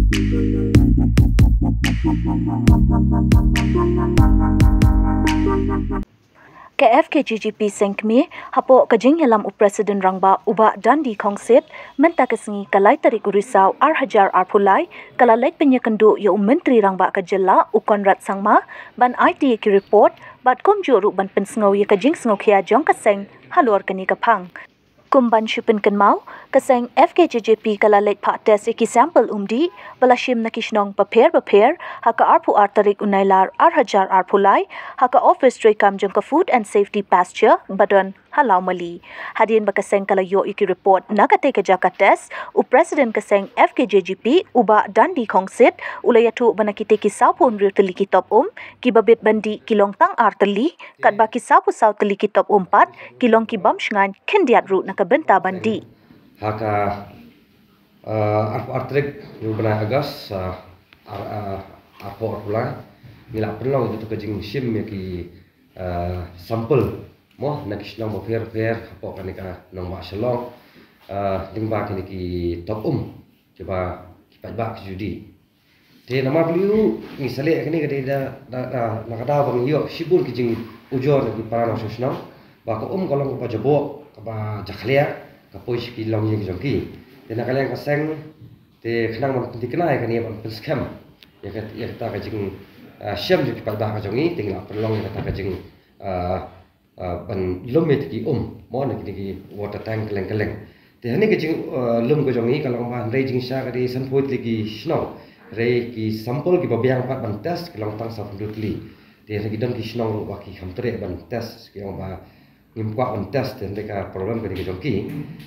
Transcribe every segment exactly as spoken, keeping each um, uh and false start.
Ka F K J G P Seng Kmie, hapoh ka jingïalam u President Rangbah u Bah Dandi Khongsit, mynta ka sngi ka lai tarik u Risaw ar hajar arphew lai, ka la leit pynïakynduh ïa u Myntri Rangbah ka jylla u Conrad Sangma, ban aiti ïa ki report, bad kumjuh ruh ban pynsngew ïa ka jingsngewkhia jong ka seng halor kane ka phang. Kum ban shu pynkynmaw, ka seng F K J G P ka la leit phah test ïa ki sample umdih, ba la shim na ki shnong bapher bapher, ha ka arphew ar tarik u Nailar ar hajar arphew lai, ha ka office treikam jong ka Food and Safety Pasture, ba don ha Lawmali. Hadien ba ka seng ka la ïoh ïa ki report na katei ka jaka test, u President ka seng F K J G P, u Bah Dandi Khongsit, u la ïathuh ba na kitei ki sawphew hynriew tylli ki top um, kiba bit ban dih ki long tang ar tylli, katba ki sawphew saw tylli ki top um pat, ki long ki bym shngaiñ khyndiat ruh na ka bynta ban dih. Ha ka, ah, arphew ar tarik u bnai August, ah, ar, ah, arphew arphew lai, ngi la pynlong ïa ka jingshim ïa ki, ah, sample, mo, na ki shnong bapher bapher hapoh kane ka nongbah Shillong, ah, lyngba kine ki top um, kiba ki paidbah ki ju dih. Te namar balei ngi sa leh kane ka dei da, da, da, na ka daw ba ngi ïoh shibun ki jingujor na ki para nongshong shnong ba ka um ka long kaba jaboh, kaba jakhlia, ka poi sha ki longïing jong ki. Te na ka liang ka seng, te khnang ban pynthikna ïa kane, ban pynskhem ïa ka, ïa kata ka jing, ah, shem jong ki paidbah ka jong ngi, te ngi la pynlong ïa kata ka jing, ah, ah, ban lum ïa ki um, mo, na kine ki water tank kylleng kylleng. Te hangne ka jing, ah, lum ka jong ngi ka long ba hynrei jingshisha ka dei sanphew tylli ki shnong, hynrei ki sample kiba biang pat ban test ki long tang sawphew hynriew tylli. Te hynrei ki don ki shnong ruh ba ki kham treh ban test, ki ong ba ngim kwah ban test, te hynrei ka problem ka dei ka jong ki.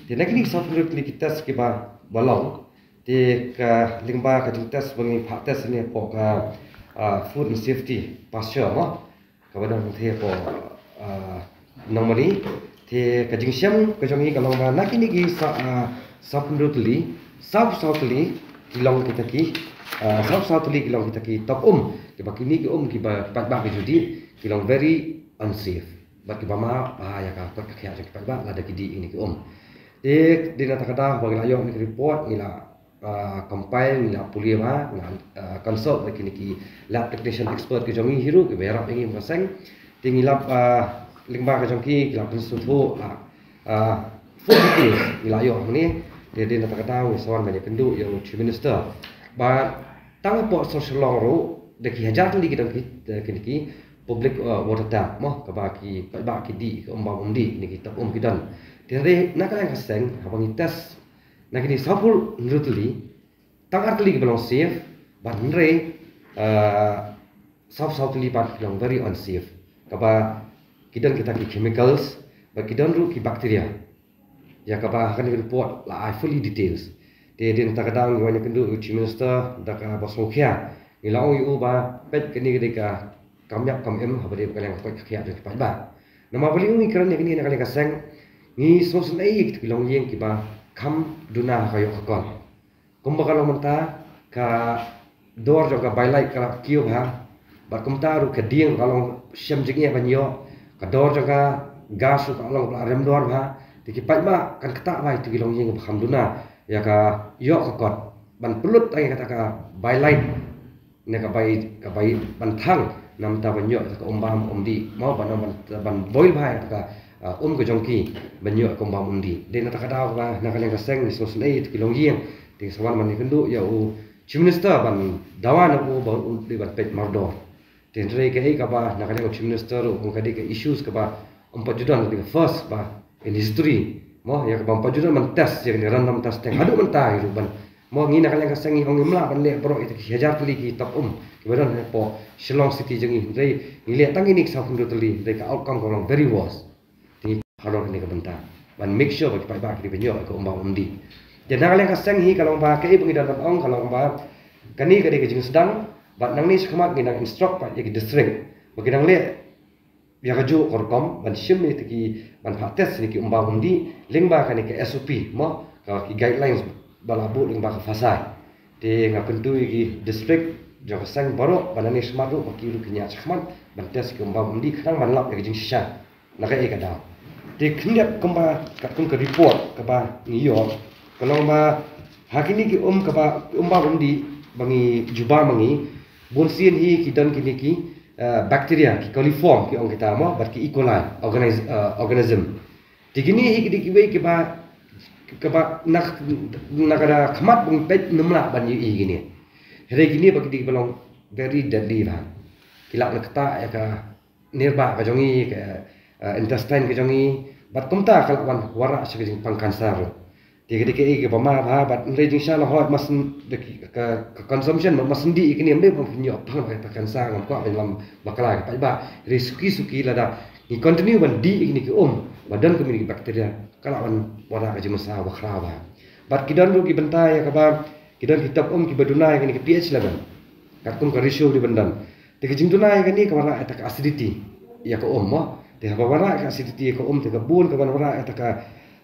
Te na kine ki sawphew hynriew tylli ki test kiba, ba long, te ka lyngba ka jingtest ba ngi phah test ne hapoh ka, ah, Food and Safety Pasture, mo, kaba don hangtei hapoh, ah, Nongmali. Te ka jingshem ka jong ngi ka long ba na kine ki sa, ah, sawphew hynriew tylli, sawphew saw tylli ki long kita ki, ah, sawphew saw tylli ki long kita ki top um, kiba kine ki um kiba paidbah ki ju dih, ki long very unsafe. Bad kiba map bha ïa ka koit ka khiah jong ki paidbah lada ki dih ïa kine ki um. Te dei na kata ka daw ba ngi la ïoh ïa kine ki report, ngi la, ah, compile, ngi la pule bha, ngi la, ah, consult bad kine ki lab technician expert ki jong ngi hi ruh kiba ïarap ïa ngi kum ka seng. Te ngi la, ah, lyngba ka jong ki, ki la pynsngewthuh, ah, ah, full details ngi la ïoh hangne. Te dei na kata ka daw ngi sa wan ban ïakynduh ïa u Chief Minister. Bad tang hapoh Shillong ruh da ki hajar tylli ki dang ki, da kine ki public, uh, water tank, mo, kaba ki paidbah ki dih, ki um bam um dih, ne ki top um ki don. Te hynrei na ka liang ka seng, haba ngi test na kine sawphew hynriew tylli, tang ar tylli kiba long safe, bad hynrei, uh, sawphew saw tylli pat ki long very unsafe. Kaba ki don kita ki chemicals, bad ki don ruh ki bacteria. Ïa kaba ha kane ka report la ai fully details. Te dei na kata ka daw ngi wan ïakynduh ïa u Chief Minister da kaba sngewkhia. Ngi la ong ïa u ba peit kane ka dei ka kam ïap kam im haba dei ka liang ka koit ka khiah jong ki paidbah. Namar balei ngi kren ïa kane na ka liang ka seng, ngi sngewsynei ïa kito ki longïing kiba kham duna ha ka ïoh ka kot. Kumba ka long mynta, ka dor jong ka By Light ka la kiew bha. Bad kumta ruh ka dieng ka long shem jingeh ban ïoh. Ka dor jong ka gas ruh ka long kaba la rem dor bha. Te ki paidbah kan ktah bha ïa kito ki longïing ba kham duna ïa ka ïoh ka kot, ban pynlut tang ïa kata ka By Light, ne ka bai, ka bai ban thang na bynta ban ïoh ïa ka um bam um dih, mo, ban, ban, ban boil bha ïa ka, ah, um ka jong ki ban ïoh ïa ka um bam um dih. Dei na kata ka daw ba na ka liang ka seng ngi sngewsynei ïa kito ki longïing. Te ngi sa wan ban ïakynduh ïa u Chief Minister ban dawa na u ba u dei ban peit mardor. Te hynrei kaei kaba na ka liang u Chief Minister ruh, ka dei ka issues kaba ym pat ju don, ka dei ka first ba in history, mo, ïa kaba ym pat ju don ban test, ïa kane random testing haduh mynta hi ruh ban, mo, ngi na ka liang ka seng ngi ong ngim lah ban leh baroh ïa ki hajar tylli ki top um kiba don hapoh Shillong City jong ngi, hynrei ngi leh tang kine ki sawphew hynriew tylli, hynrei ka outcome ka long very worse. Te ngi halor kane ka bynta ban make sure ba ki paidbah ki dei ban ïoh ïa ka um bam um dih. Te na ka liang ka seng hi ka long ba kaei ba ngi don ban ong ka long ba kane ka dei ka jingsdang, bad nangne shakhmat ngi nang instruct pat ïa ki district ba ki nang leh ïa kajuh ka rukom ban shim ïa kito ki, ban phah test ïa ki um bam um dih lyngba kane ka S O P, mo, ka, ki guidelines ba la buh lyngba ka FASAI. Te nga kyntu ïa ki district jong ka seng baroh ba nangne shakhmat ruh ba ki ruh kin ïaid shakhmat ban test ïa ki um bam um dih khnang ban lap ïa ka jingshisha na kaei ka daw. Te khyndiat kumba katkum ka report kaba ngi ïoh, ka long ba ha kine ki um kaba, ki um bam um dih, ba ngi jubab ma ngi, bun sien hi ki don kine ki, eh, bacteria, ki coliform ki ong kita mo, bad ki E. coli organis-, eh, organism. Te kine hi ki dei kiwei kiba, kiba na, na ka da khmat ba ngi peit ngim lah ban ïohi kine. Hynrei kine ba ki dei ba long very deadly ba. Ki lah ban ktah ïa ka nirbah ka jong ngi, ka, eh, intestine ka jong ngi, bad kumta ka lah ban wanrah sha ka jingpang cancer. Te ka dei kaei kaba ma bha, bad hynrei jingshisha la hoi mas ka, ka, ka consumption mas dih ïa kine, ym dei ba phin ïoh pang ka cancer, ngam kwah ban lam bakla ka paidbah. Hynrei suki suki lada ngi continue ban dih ïa kine ki um ba don kine ki bacteria, ka lah ban wanrah ka jingmynsaw bakhraw bha. Bad ki don ruh ki bynta ïa kaba, ki don ki top um kiba duna ïa kane ka pH level. Katkum ka ratio dei ban don. Te ka jingduna ïa kane ka wanrah ïa ka acidity ïa ka um mo. Te haba wanrah ïa ka acidity ïa ka um te ka bun ka ban wanrah ïa ka,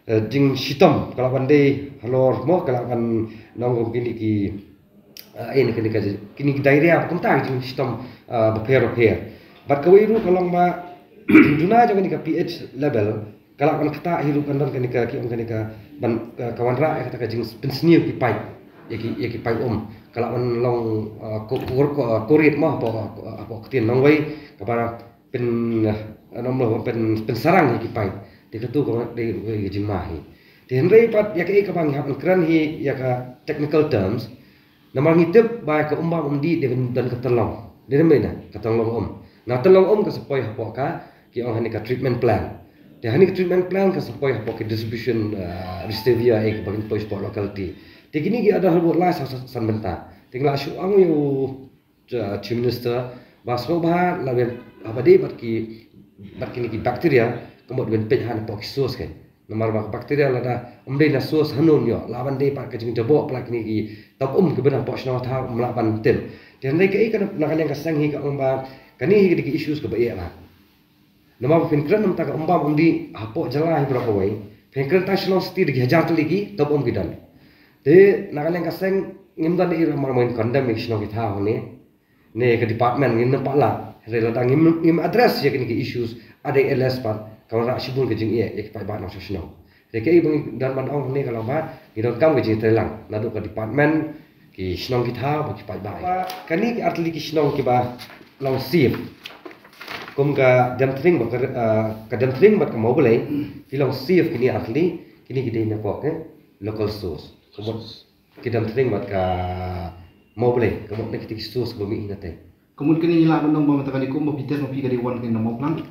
eh, jingshitom, ka lah ban dei halor mo, ka lah ban long kum kine ki, eh, eh, kine ka, kine ki diarrhea, kumta ka jingshitom, eh, bapher bapher. Bad kawei ruh ka long ba duna jong kane ka pH level, ka lah ban ktah hi ruh ban don kane ka, ki ong kane ka ban, ka, ka wanrah ïa kata ka jingpynsniew ki paip, ïa ki, ïa ki paip um. Ka lah ban long, uh, ko-, ko-, ko-, korit mo, hapoh, hapoh ktien nongwei, kaba pyn, uh, nom lo, pyn, pynsarang ïa ki paip. Te katu ka dei ka jingma hi. Te hynrei pat ïa kaei kaba ngi hap ban kren hi ïa ka technical terms, namar ngi tip ba ka um bam um dih dei ban don ka tynlong. Dei ban don ka tynlong um. Na tynlong um ka sa poi hapoh ka, ki ong ha kane ka treatment plant. Te ha kane ka treatment plant ka sa poi hapoh ka distribution, ah, reservoir, eh, ba kin poi hapoh locality. Te kine ki don haduh lai saw san bynta. Te ngi la shu ong ïa u, ah, Chief Minister ba sngewbha lada haba dei bad ki, bad kine ki bacteria, ka mut ban peit hapoh ki source kein. Namar ba ka bacteria lada ym dei na source, hano ngi ïoh? Lah ban dei pat ka jingjaboh palat kine ki top um kiba na hapoh shnong thaw, ym lah ban tip. Te hynrei kaei ka na ka liang ka seng hi ka ong ba kane hi ka dei ka issues kaba eh bha. Namar ba phin kren na ka bynta ka um bam um dih hapoh jylla hi baroh kawei, phin kren tang Shillong City da ki hajar tylli ki top um ki don. Te na ka liang ka seng ngim don ei ei namar ba ngin condemn ïa ki shnong ki thaw hangne. Ne ka department ngin ym pat lah. Hynrei lada ngim, ngim address ïa kine ki issues, a dei alas pat ka wanrah shibun ka jingeh ïa ki paidbah nongshong shnong. Hynrei kaei ba ngi don ban ong hangne ka long ba ngi donkam ka jingtreilang naduh ka department, ki shnong ki thaw bad ki paidbah. Ba kine ki artylli ki shnong kiba long safe, kum ka Demthring bad ka, ah, ka Demthring bad ka Mawblei, ki long safe kine artylli, kine ki dei na pok, eh, local source. Kumba ki Demthring bad ka Mawblei, ka mut na kita ki source ba mih na te. Ka mut kane ngi lah ban ong ba mynta kane kum ba phi test ma phi ka dei wan kane na Mawphlang.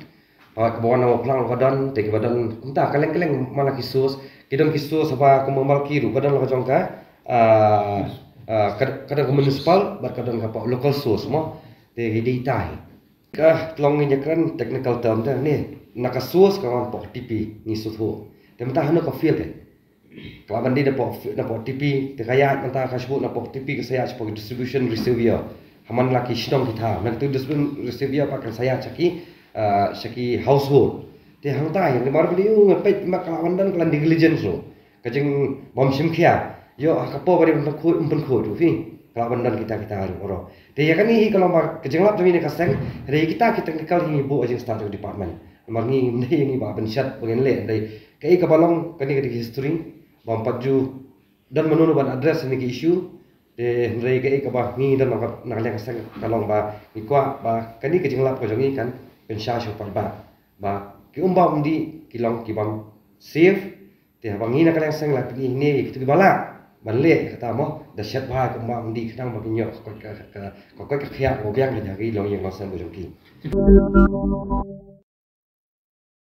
Ah, kaba wan na Mawphlang ka don, te kiba don kumta kylleng kylleng man la ki source, ki don ki source haba kum ba Malki ruh ka don la ka jong ka, ah, ah, ka, ka don ka municipal bad ka don ka local source mo. Te ki dei tai. Ka tynlong ngi ïa kren technical term te ne, na ka source ka wan poh T P ngi sngewthuh. Te mynta hano ka fail te? Ka lah ban dei na poh, na poh T P, te ka ïaid mynta ka shibun na poh T P ka sa ïaid sha poh distribution reservoir. Ha man la ki shnong ki thaw. Na kito distribution reservoir pat kan sa ïaid sha ki, ah, sha ki household. Te hangta ïa namar ba dei u nga peit ma ka lah ban don ka la negligence ruh. Ka jingbym shim khia. Ïoh ha ka por ba dei ban pynkhuid, ym pynkhuid ruh phi. Ka lah ban don kita kita ruh. Te ïa kane hi ka long ba ka jinglap jong ngi na ka seng, hynrei kita ki technical hi ngi buh ha jingstad jong ka department. Namar ngi, ngi, ngi ba pynshet ba ngin leh, hynrei kaei kaba long kane ka dei ka history, bym pat ju don mano mano ban address ïa kane ka issue. Te hynrei kaei kaba ngi don na ka, na ka liang ka seng ka long ba ngi kwah ba kane ka jinglap ka jong ngi kan pynshai sha u paidbah ba ki um bam um dih ki long ki bym safe. Te haba ngi na ka liang seng la pyni hangne ïa kito kiba lah ban leh ïa kata mo, da shet bha ki um bam um dih khnang ba kin ïoh ka koit ka, ka, ka koit ka khiah kaba biang ha ki longïing longsem ka jong ki.